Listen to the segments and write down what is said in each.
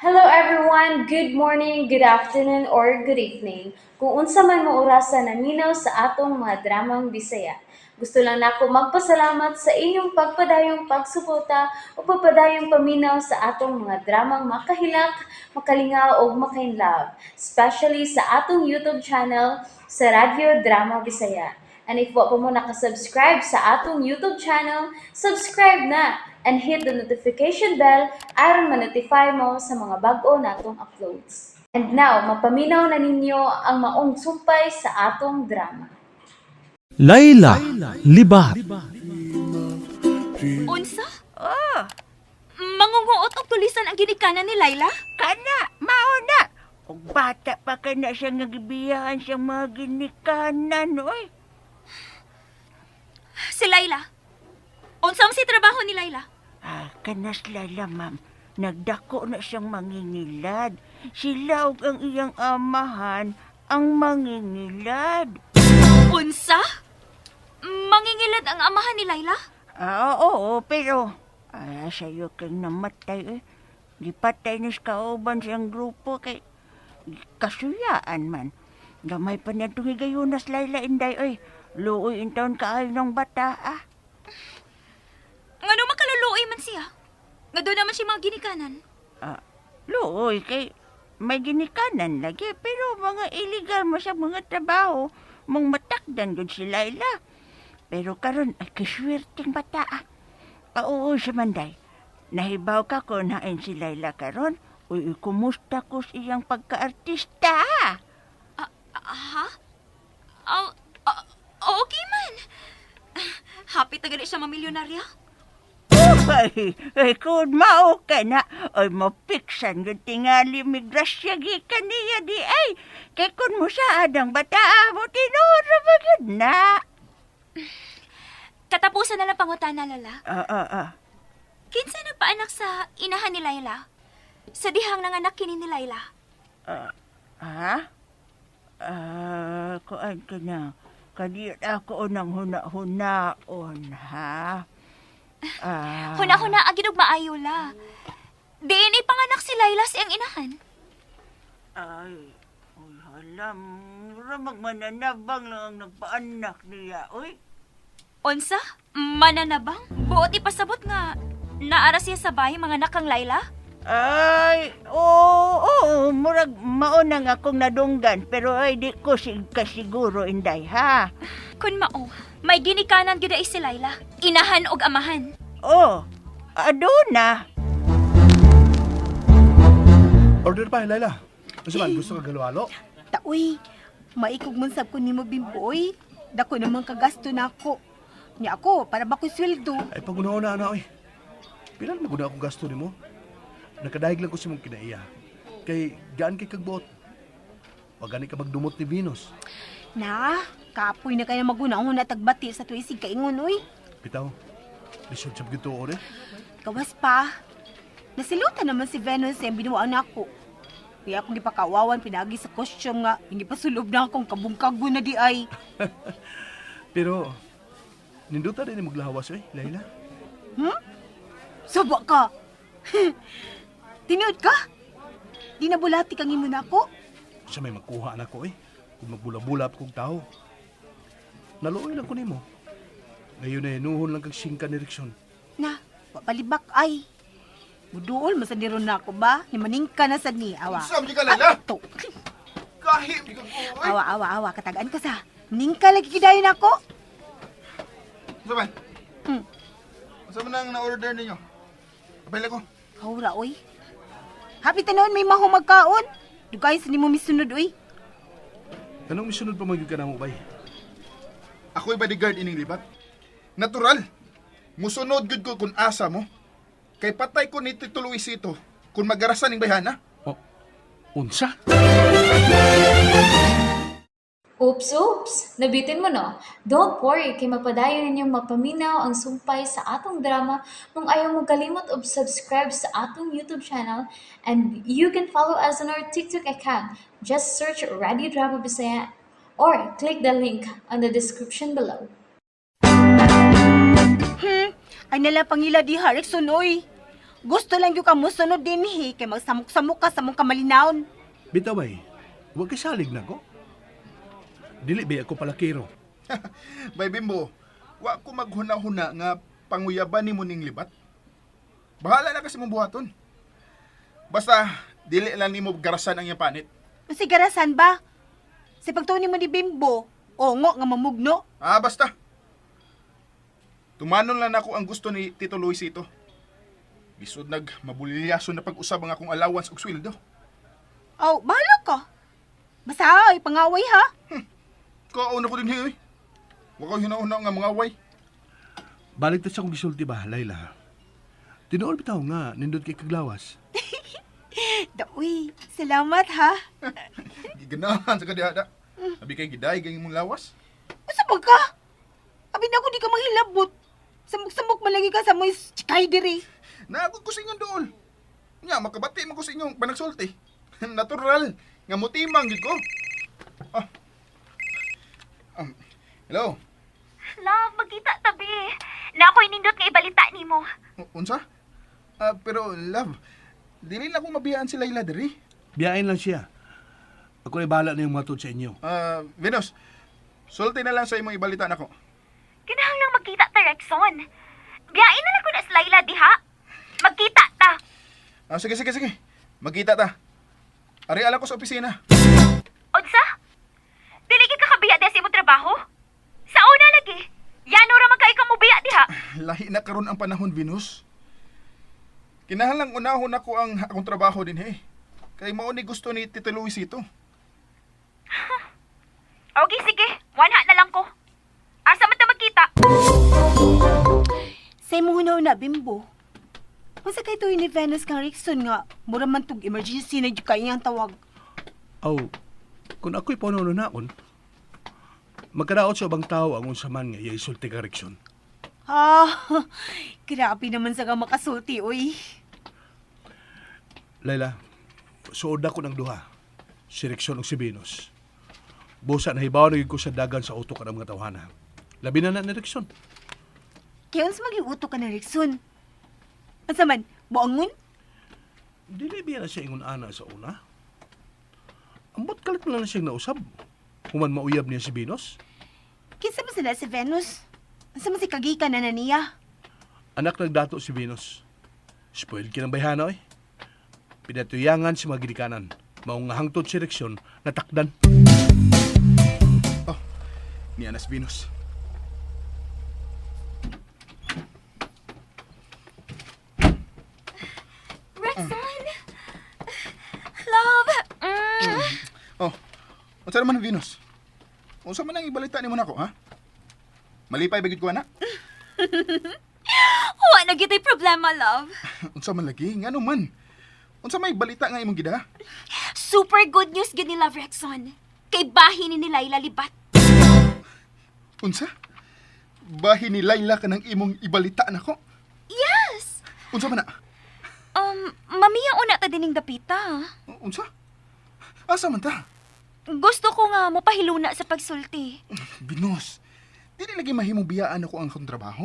Hello everyone! Good morning, good afternoon, or good evening. Kung unsa man mo orasa naminaw sa atong mga dramang Bisaya. Gusto lang nako magpasalamat sa inyong pagpadayong pagsuporta o pagpadayong paminaw sa atong mga dramang makahilak, makalingaw ug makainlove, especially sa atong YouTube channel sa Radyo Drama Bisaya. And if wa pa mo nakasubscribe sa atong YouTube channel, subscribe na and hit the notification bell aron ma-notify mo sa mga bag-o natong uploads. And now, mapaminaw na ninyo ang maong sumpay sa atong drama. Layla Libat. Unsa? Oh. Mangunguot og tulisan ang ginikanan ni Layla? Kana, mao na. Og bata pa kana siya nga gibiyahan siyang mga ginikanan, oy. Si Layla. Unsa man si trabaho ni Layla? Ah, kanas Layla, ma'am. Nagdako na siyang mangingilad. Sila og ang iyang amahan ang mangingilad. Unsa? Mangingilad ang amahan ni Layla? Ah, oo, pero sayo kang namatay eh. Gipatay ni sa kauban siyang grupo kay kasuyaan man. Gamay pa niya itong higayunas Layla inday oy. Luoy in taon kaayo ng bata ah. Ngano makaluluoy man siya? Nga doon naman siya mga ginikanan. Ah, luoy kay may ginikanan lagi pero mga illegal mo sa mga trabaho mong matakdan gud si Layla. Pero karon ay kaswerteng bata ah. Ah, oo siya manday. Nahibaw ka kung hain si Layla karon. Uy, kumusta ko sa iyang pagka-artista ah. Ah, ha? Oh, ah, okay man. Happy tagali siya mamilyonarya. Ay, ay, kung mao ka na, ay mapiksan yung tingali mi grasya gikan niya di ay. Kay kung mo saad ang bata mo, tinuod ra ba gyud na? Katapusan na lang pangutana, Lala. Ah, ah, ah. Kinsa nagpaanak sa inahan ni Layla? Sa dihang nanganak kini ni Layla. Ah, ha? Ah, kuan ka na. Kadiyot ako unang huna-hunaon, ha? Ah, Huna-huna ang ginog maayo la. Diin ipanganak si Layla sa iyang inahan. Ay, uy, hala, mura magmananabang lang ang nagpaanak niya, uy. Unsa? Mananabang? Buot ipasabot nga naara siya sa bahay mga nakang Layla? Ay, oo, oo, murag mauna nga akong nadunggan, pero ay di ko kasiguro, inday, ha? Kun mao, may ginikanan gyud ay si Layla. Inahan og amahan. Oh, aduna. Order pa, Laila. Ano man, gusto ka galo-halo? Taoy, maikog man sab ko nimo bimboy. Dako naman kagasto nako. Nya ako, para ba ko sweldo? Ay, pag una na, oy. Pila na maguna akong gasto nimo? Nakadahig lang ko sa mong kinaiya. Kay, gaan kay kagbuot. Wag gani ka magdumot ni Venus. Na, kapoy na kaya maguna-una tagbati sa tuwisig kaingon oy. Bitaw, lisod sa tuon eh. Gawas pa. Nasilutan naman si Venus sa binuang nako. Kaya akong gipakawawan pinagi sa costume nga, hindi pa sulob na akong kabungkago na di ay. Pero, ninduta din ni maglahawas oy, Laila. Suba ka! Tinuod ka? Di na bulati kang imo nako. Siya may magkuha na ko eh. Kung magbula-bula pa kong tao. Naluoy lang ko nimo. Ngayon na hinuhon lang kag singka ni Rickson. Na, palibak ay. Muduol, masadiron na ako ba? Ni maningka na sad ni, awa. Unsa man ka, Laila? Ato. Kahi mi ko, oy. Awa, awa, awa, katagaan ka sa. Maningka lagi kidayon ako. Unsa man? Unsa man ang na-order ninyo? Apel ko. Kaura, oy. Happy tanon may maho magkaon. Dugay sa nimo misunod, oy. Kanong misunod pa magyud ka na mo, bay? Ako'y bodyguard ining libat. Natural. Musunod gud ko kung asa mo. Kay patay ko ni Tito Luisito kung magarasan ning bayhana. O, unsa? Oops, oops! Nabitin mo no? Don't worry, kay mapadayon ninyong mapaminaw ang sumpay sa atong drama kung ayaw mo kalimot og subscribe sa atong YouTube channel, and you can follow us on our TikTok account. Just search Radio Drama Bisaya or click the link on the description below. Ay nala pangila di Harrison, oy. Gusto lang gyud ka mosunod dinhi kay magsamok-samok ka sa mong kamalinawon. Bitaw bay, wa kay salig nako. Dili ba ako palakiro? Bay Bimbo, wa ko maghuna-huna nga panguyaban nimo ning libat. Bahala na kasi mong buhaton. Basta dili lang nimo garasan ang iyang panit. Unsay garasan ba? Sa pagtuon nimo ni Bimbo, ongo nga mamugno. Ah, basta. Tumanon lang nako ang gusto ni Tito Luisito. Bisod nag mabulilyaso na pag-usab ang akong allowance ug sweldo. Aw, bahala ka. Basta ay pangaway ha. Kaon ako din oy. Wa ko huna-huna nga mga way. Balik ta sa akong gisulti ba, Layla? Tinuod bitaw nga nindot kay kaglawas. Daoy, salamat ha. Giganahan sa kadihada. Abi kay giday kay imong lawas. Usa ba ka? Abi na ako di ka manghilabot. Samok-samok man lagi ka sa mo'y chikay diri. Naagod ko sa inyong dool. Nya makabati man ko sa inyong panagsulti. Natural nga mutimang gid ko. Ah. Hello. Love, magkita tabi. Na ako'y nindot nga ibalita nimo. Unsa? Ah, pero love, dili na ko mabiyaan si Layla diri. Biyain lang siya. Ako na bahala na yung matod sa inyo. Ah, Venus, sulti na lang sa imong ibalita nako. Kinahanglang magkita ta, Rexon. Biyain na lang ko na si Layla diha. Magkita ta. Ah, sige, sige, sige. Magkita ta. Ari alam ko sa opisina. Unsa? Dili gyud ka kabiya diha sa imong trabaho? Sa una lagi, yano ra man kay ka mobiya diha. Lahi na karon ang panahon, Venus. Kinahanglang unahon ako ang akong trabaho din, eh. Kay mao ni gusto ni Tito Luisito. Okay, sige. Wanha na lang ko. Asa man ta magkita? Sa imong una Bimbo. Unsa kay tuyo ni Venus kang Rickson nga mura man tug emergency na jud kay iyang tawag. Aw, kung ako'y panununaon, magkadaot sa ubang tao ang unsa man nga iya isulti ka reaksyon. Ah, grabe naman sa ka makasulti oy. Layla, suod ako ng duha. Si Reksyon ug si Venus. Busa nahibaw na gyud ko sa dagan sa utok kanang mga tawhana. Labi na na ni Reksyon. Kaya unsa magiuto ka na Rickson? Unsa man, buangon? Dili biya na siya ingon ana sa una. Ambot kalit man lang na siyang nausab. Human mauyab niya si Venus. Kinsa man sila si Venus? Unsa man si kagikan na na niya? Anak nagdato si Venus. Spoiled kinang bayhana oy. Pinatuyangan si mga gidikanan. Maong nga hangtod si Reksyon natakdan. Oh, ni Anas Venus. Rexon! Love! Mm. Oh, unsa naman Venus? Unsa man ang ibalita nimo nako, ha? Malipay ba gid ko ana? Wa na gyud problema, love. Unsa man lagi? Ngano man? Unsa may balita nga imong gida? Super good news gyud ni Love Rexon. Kay bahin ni Layla libat. Unsa? Bahin ni Layla kanang imong ibalita nako. Yes! Unsa man na? Mamiya una ta dining dapita. Unsa? Asa man ta? Gusto ko nga mo pahiluna sa pagsulti. Binos, dili lagi mahimong biyaan ako ang akong trabaho.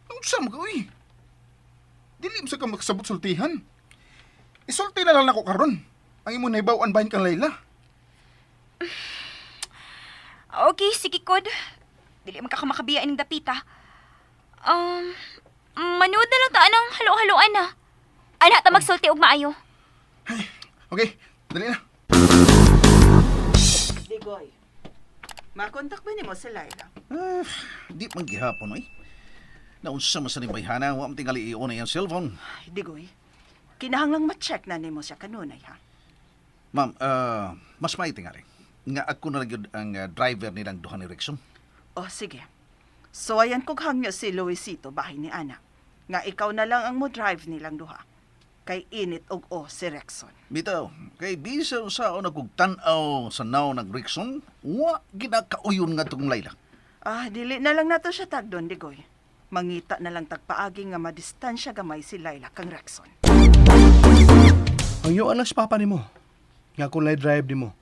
Unsa man ka, uy? Dili mo sa ka makasabot sultihan. Isulti na lang nako karon. Ang imong nahibaw-an bahin kang Layla. Okay, sige kod. Dili man ka makabiya ining dapita. Um, manood na lang ta anang halo-haloan na. Ana ta magsulti og maayo. Okay, dali na. Digoy, makontak ba nimo si Laila? Ah, di man gihapon oy. Naunsa man sa ni bayhana, wa man tingali iyon ang iyang cellphone. Ay, Digoy, kinahanglang ma-check na nimo siya kanunay ha. Ma'am, mas may tingali. Nga ako na lang yun ang driver nilang duha ni Rexon. O sige. So ayan kog hangyo si Luisito bahay ni Ana. Nga ikaw na lang ang mo drive nilang duha. Kay init og o si Rexon. Bitaw, kay bisan sa una kog tan-aw sa naw ng Rexon, wa ginakauyon nga tong Layla. Ah, dili na lang nato siya tagdon, Digoy. Mangita na lang tagpaagi nga madistansya gamay si Laila kang Rexon. Ang yuan lang sa papa nimo. Nga kung lay drive nimo.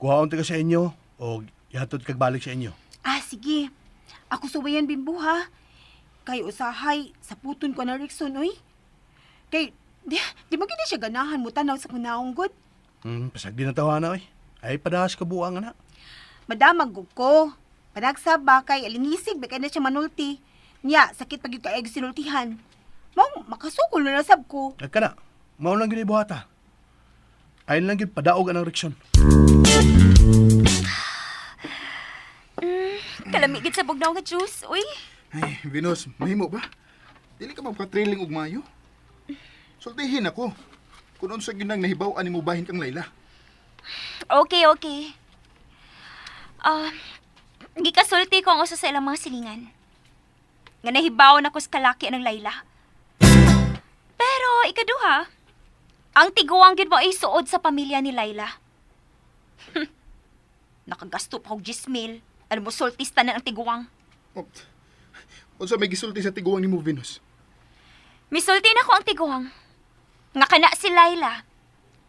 Kuhaon ta ka sa inyo o ihatod kag balik sa inyo. Ah, sige. Ako suwayan Bimbo ha. Kay usahay, saputon ko na Rickson oy. Kay, di ba gid siya ganahan mo tanaw sa kunaong gud? Pasag di na tawana oy. Ay padahas ka buang ana. Madamag gud ko. Panagsab ba kay alingisig ba kay na siya manulti. Nya, sakit pag kay sinultihan. Mao makasukol na nasab ko. Nagka na. Mao lang gyud buhata. Ayon lang gyud padaog anang Rickson. Kalamigid sa bugnaw nga juice, uy. Ay, Venus, mahimo ba? Dili ka magpa-trailing og mayo. Sultihin ako. Kung unsa gyud nang nahibaw ani mo bahin kang Layla. Okay. Ah, gikasulti ko ang usa sa ilang mga silingan. Nga nahibaw na ko sa kalaki ng Layla. Pero ikaduha, ang tiguang gid mo ay suod sa pamilya ni Layla. Nakagasto pa og 10,000. Alam mo, sultis tanan ang tiguang. Oh, unsa may gisulti sa tiguang nimo, Venus? Misulti na ko ang tiguang. Nga kana si Layla,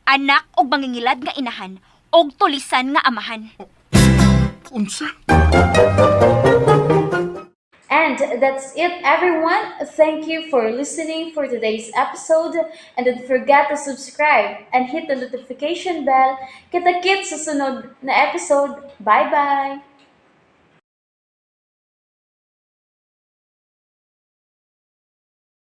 anak og mangingilad nga inahan og tulisan nga amahan. Unsa? And that's it, everyone. Thank you for listening for today's episode. And don't forget to subscribe and hit the notification bell. Kita-kits sa sunod na episode. Bye-bye!